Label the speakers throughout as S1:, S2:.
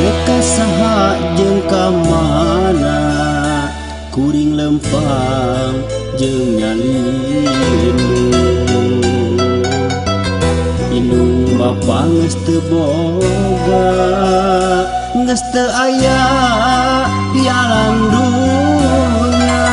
S1: Rek ka saha jeung ka mana kuring lempang jeung nyalindu. Indung bapa geus teu boga, geus teu aya di alam dunya.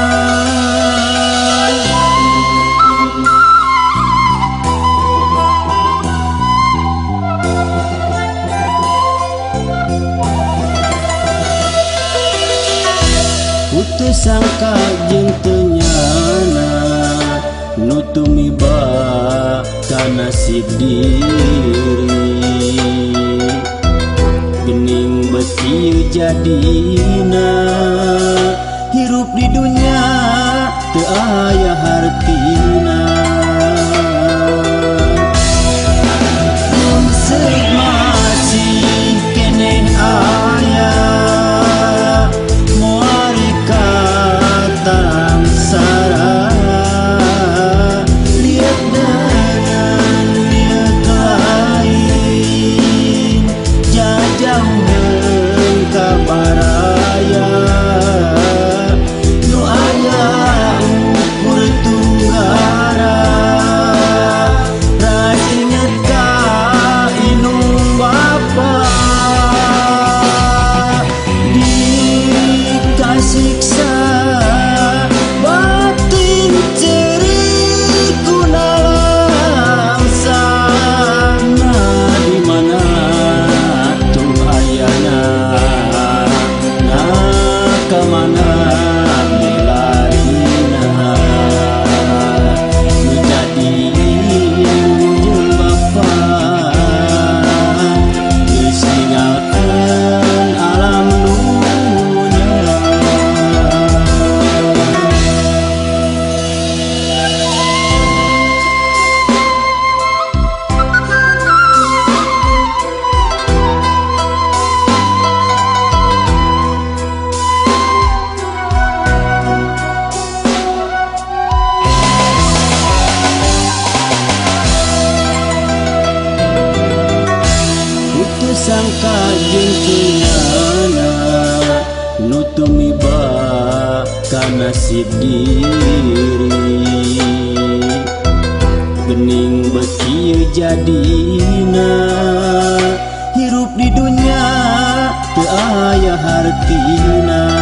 S1: Ku teu sangka jeung teu nyana nu tumiba ka nasib diri. Gening beuki jadina hirup di dunya teu aya hartina. Rungseut masih keneh aya moal katalangsara. Liat dengan liat lain jajauheun ka baraya. Nu aya ukur tunggara ras inget ka indung bapa. Diri kasiksa batin ceurik ku nalangsa. Nah di mana tuh ayana, nah ka mana milarina. Nu jadi indung jeung bapa geus ninggalkeun alam dunya. Ku teu sangka jeung teu nyana nu tumiba ka nasib diri. Gening beuki jadina hirup di dunya teu aya hartina.